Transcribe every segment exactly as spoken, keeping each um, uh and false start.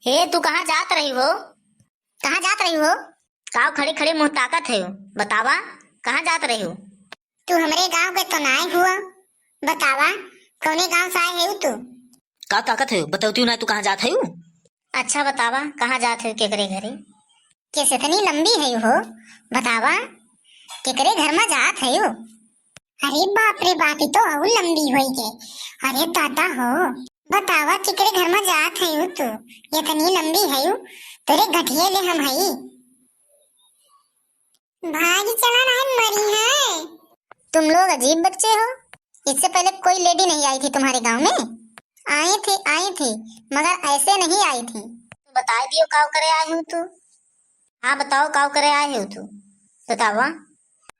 हे, तू कहाँ जात रही हो? कहाँ जात रही हो? काव खड़े खड़े मुँह ताकत है हो? बतावा, कहाँ जात रही हो? तू हमरे गाँव के तो नाय हुआ, बतावा, कौने गाँव से आए है तू? का ताकत है हो? बतौती हूँ ना, तू कहाँ जात है हो? अच्छा बतावा, कहाँ जात है हो, केकरे घरे? केस इतनी लंबी है हो, बतावा, केकरे घर में जात है हो? अरे बाप रे बाप, ई तो और लंबी होई गई। अरे दादा हो, बतावा, केकरे घर में जात है हो तू? इतनी लंबी है हो, तोरे गठिये ले हम हई। भाग चला ना मरी है। तुम लोग अजीब बच्चे हो, इससे पहले कोई लेडी नहीं आई थी तुम्हारे गांव में? आई थी, आई थी, मगर ऐसे नहीं आई थी। तो बता दियो, काव करे आए हो तू? हाँ बताओ, काव करे आए हो तू? बतावा।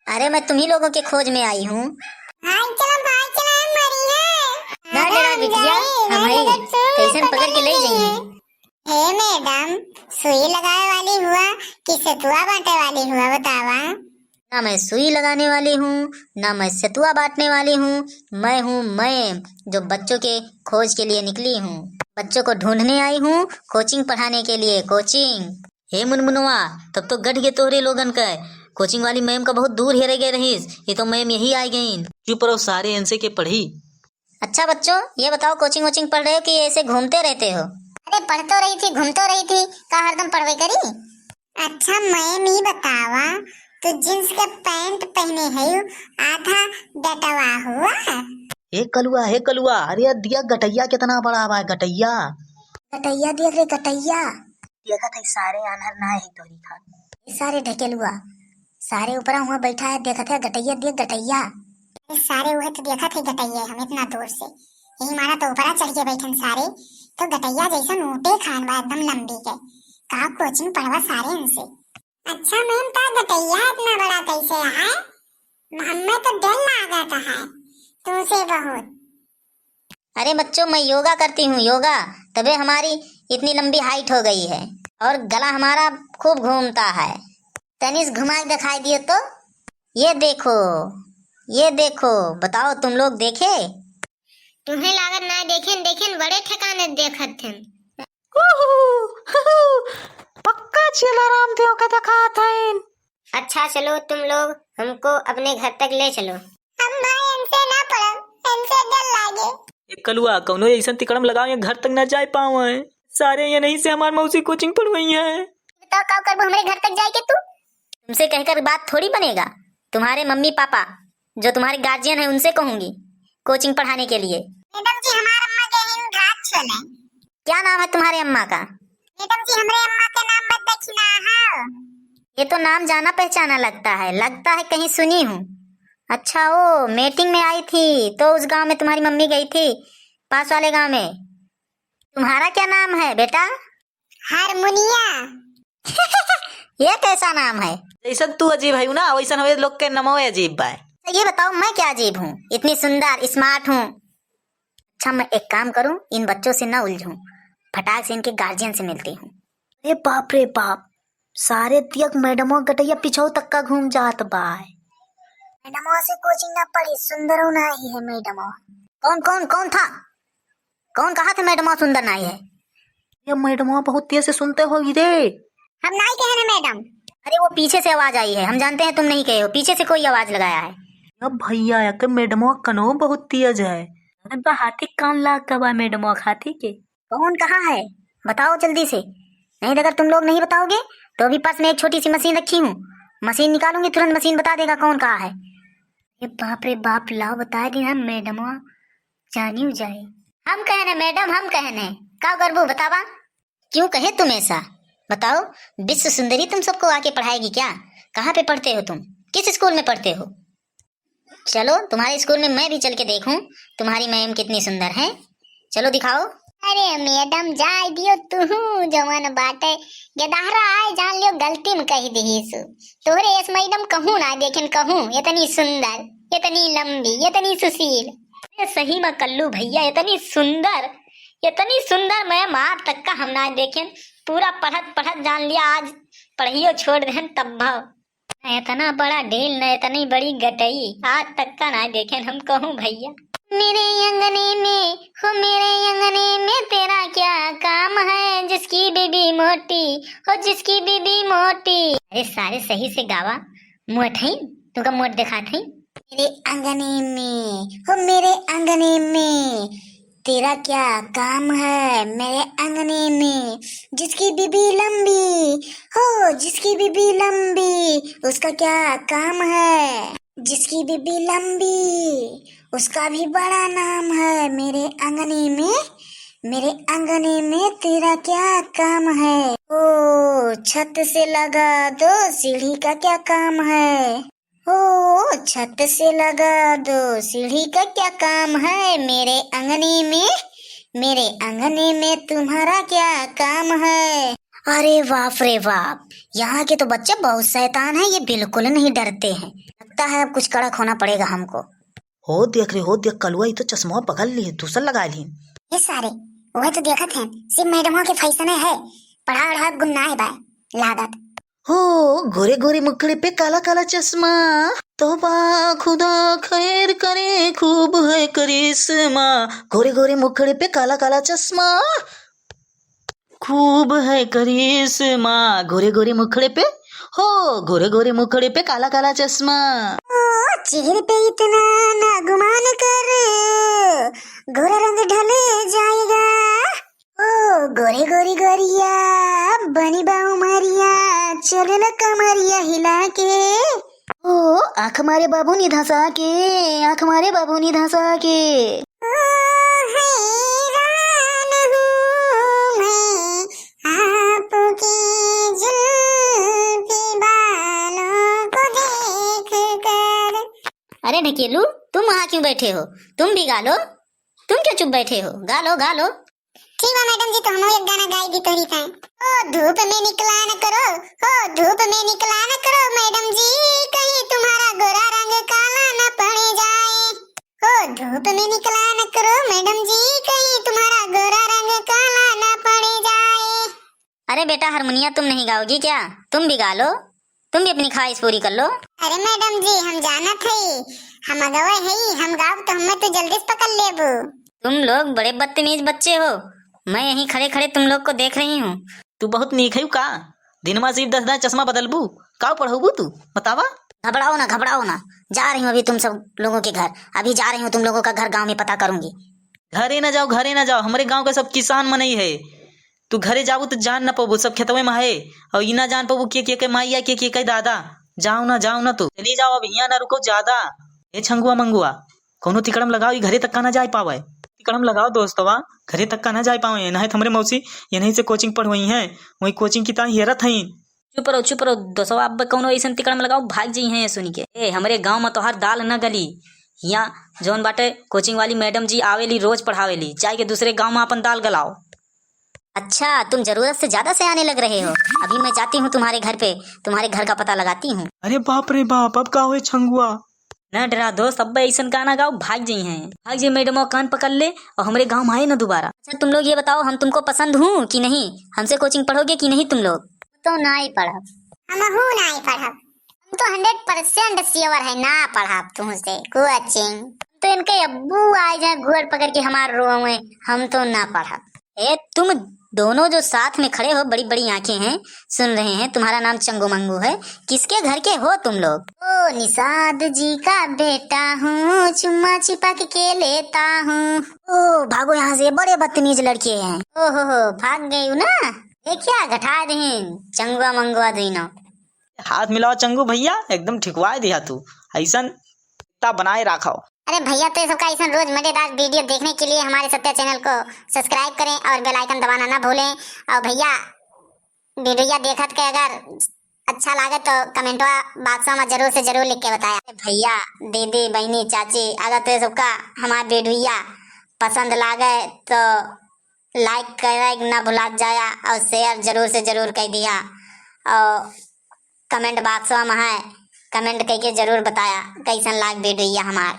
अरे, मैं तुम्ही लोगों के खोज में आई हूँ। भाग चला, भाग चला, मरी है। ना डरा बिटिया, हम हई, कैसन पकड़ के ले जाइए। हे मैडम, सुई लगावे वाली हुआ कि सतुआ बांटे वाली हुआ, बतावा? ना मैं सुई लगाने वाली हूँ, ना मैं सतुआ बांटने वाली हूँ। मैं हूँ मैम, जो बच्चों के खोज के लिए निकली हूँ। बच्चों को ढूंढने आई हूँ, कोचिंग पढ़ाने के लिए, कोचिंग। हे मुनमुनवा, तब तो गठ गे तोहरे लोगन का। कोचिंग वाली मैम का बहुत दूर हेरे गए रहीस, ये तो मैम यही आ गईन। चुप रहो सारे, इनसे के पढ़ी। अच्छा बच्चों, ये बताओ, कोचिंग वोचिंग पढ़ रहे हो कि ऐसे घूमते रहते हो? अरे पढ़ तो रही थी, घूम तो रही थी, का हरदम पढ़वे करी? अच्छा मैम, ई बतावा, तू जींस के पैंट पहने है, आधा डटवा हुआ? हे कलुआ, हे कलुआ, अरे दिया गटैया कितना बड़ा बा, गटैया। गटैया देख रे, गटैया। देखत है सारे आन्हर ना है तोरी खान। ए सारे ढकेलुआ, सारे ऊपरा हुआ बैठा है, देखत है गटैया, देख गटैया। ए सारे उहे तो देखत है गटैया, हम इतना दूर से। यही मारा तो ऊपरा चढ़ के बैठन सारे, तो गटैया जैसन ऊँटे खान बा एकदम लंबी के। का कोचिंग पढ़वा सारे इनसे। अच्छा मैम, तो गटैया इतना बड़ा कैसे है? हमें तो डर लागत है तुमसे बहुत। अरे बच्चों, मैं योगा करती हूँ, योगा, तबे हमारी इतनी लंबी हाइट हो गई है और गला हमारा खूब घूमता है। तनिस घुमा के दिखाई दियो तो। ये देखो, ये देखो, बताओ तुम लोग देखे? तुम्हें लागत ना देखेन, देखेन बड़े ठिकाने देखत थे। पक्का चेला रामदेव का दिखात हईन। अच्छा चलो तुम लोग, हमको अपने घर तक ले चलो। हम भाई इनसे ना पढ़ब, इनसे डर लागे। ए कलुआ, कौनो ऐसन तिकड़म लगाओ, ये घर तक ना जाए पावे। सारे ये नहीं से हमार मौसी कोचिंग पढ़वई है। बताओ, का करबो हमरे घर तक जाए के तू? तुमसे कहकर बात थोड़ी बनेगा। तुम्हारे मम्मी पापा, जो तुम्हारे गार्जियन है, उनसे कहूंगी कोचिंग पढ़ाने के लिए। मैडम जी, हमार अम्मा के हिन घात छोले। क्या नाम है तुम्हारे अम्मा का? मैडम जी, हमरे अम्मा के नाम बद दक्षिणा है। ये तो नाम जाना पहचाना लगता है, लगता है कहीं सुनी हूँ। अच्छा, वो मीटिंग में आई थी तो उस गांव में तुम्हारी मम्मी गई थी, पास वाले गांव में। तुम्हारा क्या नाम है बेटा? हारमोनिया। ये कैसा नाम है? जैसन तू अजीब है ना, वैसन हवे लोग के नमवे अजीब बा। तो ये बताओ, मैं क्या अजीब हूँ? इतनी सुंदर, स्मार्ट हूँ। अच्छा, मैं एक काम करूँ, इन बच्चों से ना उलझूँ, फटाक से इनके गार्जियन से मिलती हूँ। अरे बाप रे बाप, सारे दियक मैडमो गटैया पिछौ तक का घूम जात बा। मैडमो से कोचिंग ना पढ़ी, सुंदरो ना ही है मैडमो। कौन, कौन, कौन था? कौन कहा था मैडमो सुंदर नाई है? ये मैडमो बहुत तेज से सुनते हो रे। हम नाई कहे ना मैडम। अरे वो पीछे से आवाज आई है, हम जानते हैं तुम नहीं कहे हो, पीछे से कोई आवाज लगाया है। अब भैया, या के मैडमो कनो बहुत तेज है। अरे बा हाथी कान लाग गवा मैडमो हाथी के। कौन कहा है? बताओ जल्दी से, नहीं तो अगर तुम लोग नहीं बताओगे तो अभी पास में एक छोटी सी मशीन रखी हूँ, मशीन निकालूंगी, तुरंत मशीन बता देगा कौन कहा है। ये बाप रे बाप, लाओ बता दी ना मैडमो, जानियो जाए। हम कहने मैडम, हम कहने, का करबू बतावा? क्यों कहे तुम ऐसा? बताओ, विश्व सुंदरी तुम सबको आके पढ़ाएगी क्या? कहाँ पे पढ़ते हो तुम? किस स्कूल में पढ़ते हो? चलो, तुम्हारे स्कूल में मैं भी चल के देखूं, तुम्हारी मैम कितनी सुंदर है। चलो दिखाओ। अरे मैडम, जाए दियो तुहू जवन बाटे, गेदहरा आए जान लियो गलती में कही दिहीसु। तोहरे एस मैडम कहूँ ना देखेन कहूँ, इतनी सुंदर, इतनी लंबी, इतनी सुशील। अरे सही में कल्लू भैया, इतनी सुंदर, इतनी सुंदर मैम आज तक का हम ना देखेन। पूरा पढ़त पढ़त जान लिया, आज पढ़ियो छोड़ देन तब भाव। न इतना बड़ा ढील, न इतनी बड़ी गटई, आज तक का ना देखेन हम कहूँ भैया। मेरे अंगने में, हो मेरे अंगने में तेरा क्या काम है, जिसकी बीबी मोटी, हो जिसकी बीबी मोटी। अरे सारे सही से गावा, मोट है, तुमका मोट दिखात है। मेरे अंगने में, हो मेरे अंगने में, तेरा क्या काम है मेरे अंगने में, जिसकी बीबी लंबी, हो जिसकी बीबी लंबी, उसका क्या काम है, जिसकी बीबी लंबी, उसका भी बड़ा नाम है। मेरे अंगने में, मेरे अंगने में तेरा क्या काम है? ओ, छत से लगा दो सीढ़ी का क्या काम है? ओ, छत से लगा दो सीढ़ी का क्या काम है? मेरे अंगने में, मेरे अंगने में तुम्हारा क्या काम है? अरे बाप रे बाप, यहाँ के तो बच्चे बहुत शैतान हैं, ये बिल्कुल नहीं डरते हैं। लगता है अब कुछ कड़क होना पड़ेगा हमको। हो देख रे, हो देख, कलुआ, ई तो चश्मा बगल ली, दूसर लगा ली। ये सारे, वह तो देखत हैं, सिर्फ मैडमों के फैसने है, पढ़ा ओढ़ा गुन्ना है बाय, लागत। हो, गोरे गोरे मुखड़े पे काला काला चश्मा, तौबा खुदा खैर करे, खूब है करिश्मा। गोरे गोरे मुखड़े पे काला काला चश्मा, खूब है करिश्मा। गोरे गोरे मुखड़े पे, हो, गोरे गोरे मुखड़े पे काला काला चश्मा। ओ, चेहरे पे इतना ना गुमान कर, गोरा रंग ढल जाएगा। ओ, गोरे गोरी गोरिया, बनी बा उमरिया, चले ला कमरिया हिला के। ओ, आँख मारे बाबू नी धसा के, आँख मारे बाबू नी धसा के। ओ, हैरान हूँ मैं आपके जुल्फी बालों को देख कर। अरे ढकेलू, तुम वहाँ क्यों बैठे हो? तुम भी गा लो। तुम क्यों चुप बैठे हो? गा लो, गा लो। ठीक बा मैडम जी, तो हमहू एक गाना गाई दी तोहरी का। ओ धूप में निकला न करो, ओ धूप में निकला न करो मैडम जी, कहीं तुम्हारा गोरा रंग काला न पड़ जाए। ओ धूप में निकला न करो मैडम जी, कहीं तुम्हारा गोरा रंग काला न पड़ जाए। अरे बेटा, हारमोनिया तुम नहीं गाओगी क्या? तुम भी गा लो, तुम भी अपनी ख्वाहिश पूरी कर लो। अरे मैडम जी, हम जानत हई, हम अगवे हई, हम गाउब तो हमें तो जल्दी से पकड़ लेबू। तुम लोग बड़े बदतमीज बच्चे हो, मैं यहीं खड़े खड़े तुम लोग को देख रही हूँ। तू बहुत नीक है का? दिनमा से दस दाएं चश्मा बदलबू, का पढ़ौबू तू, बतावा? घबराओ ना, घबराओ ना, जा रही हूँ अभी तुम सब लोगों के घर, अभी जा रही हूँ तुम लोगों का घर गाँव में पता करूंगी। घरे ना जाओ, घरे ना जाओ, हमरे गाँव का सब किसान मनई है, तू घरे जाबू तो जान न पबू, सब खेतवे में है, और ई ना जान पबू के के के माई या के के के दादा। जाओ ना, जाओ ना तू, चली जाओ, अब हियाँ ना रुको ज्यादा। ए छंगुआ मंगुआ, कौनो तिकड़म लगाओ, ई घरे तक का ना जाए पावे। तिकड़म लगाओ दोस्तवा, घरे तक का ना जाए पावे। नहीं तो हमरे मौसी यहीं से कोचिंग पढ़वई हैं, वही कोचिंग की ताई हेरत हई। चुप रहो, चुप रहो दोस्तवा, अब कौनो ऐसन तिकड़म लगाओ, भाग जाई हैं सुन के। ए, हमरे गाँव में तोहार दाल न गली। यहाँ जौन बाटे कोचिंग वाली मैडम जी आवेली, रोज पढ़ावेली, जाए के दूसरे गाँव में अपन दाल गलाओ। अच्छा, तुम जरूरत से ज्यादा सयाने लग रहे हो। अभी मैं जाती हूँ तुम्हारे घर पे, तुम्हारे घर का पता लगाती हूँ। अरे बाप रे बाप, अब का होए छंगुआ? न डरा दोस्त, अब ऐसन गाना गाओ, भाग जाई हैं, भाग जाई, मैडम और कान पकड़ ले और हमरे गाँव में आए ना दोबारा। अच्छा तुम लोग ये बताओ, हम तुमको पसंद हूँ कि नहीं? हमसे कोचिंग पढ़ोगे कि नहीं तुम लोग? तो ना ही पढ़ब। हमहू ना ही पढ़ब। हम तो हंड्रेड परसेंट श्योर है, ना पढ़ब तुमसे कोचिंग। तो इनके अब्बू आ जाए घूर पकड़ के हमार रोवे, हम तो ना पढ़ब। ए, तुम दोनों जो साथ में खड़े हो, बड़ी बड़ी आंखें हैं, सुन रहे हैं, तुम्हारा नाम चंगू मंगू है, किसके घर के हो तुम लोग? ओ, निषाद जी का बेटा हूँ, चुम्मा चिपक के लेता हूँ। ओ, भागो यहाँ से, बड़े बदतमीज लड़के हैं। ओ हो हो, भाग गए हो ना? ये क्या घटा दे चंगुआ मंगुआ दोनों। हाथ मिलाओ चंगू भैया, एकदम ठिकवा दिया तू, ऐसन ता बनाए रखो। अरे भैया, तो ये सबका ऐसा रोज मजेदार वीडियो देखने के लिए हमारे सत्या चैनल को सब्सक्राइब करें और बेल आइकन दबाना ना भूलें। और भैया, वीडियो देखत के अगर अच्छा लागे तो कमेंटवा बॉक्स में जरूर से जरूर लिख के बताया। अरे भैया, दीदी, बहनी, चाची, अगर तो ये सबका हमार वीडियो पसंद लागे तो लाइक करे ना भुला जाया और शेयर जरूर से जरूर कर दिया। और कमेंट बॉक्स में है, कमेंट करके जरूर बताया कैसन लाग वीडियो हमार।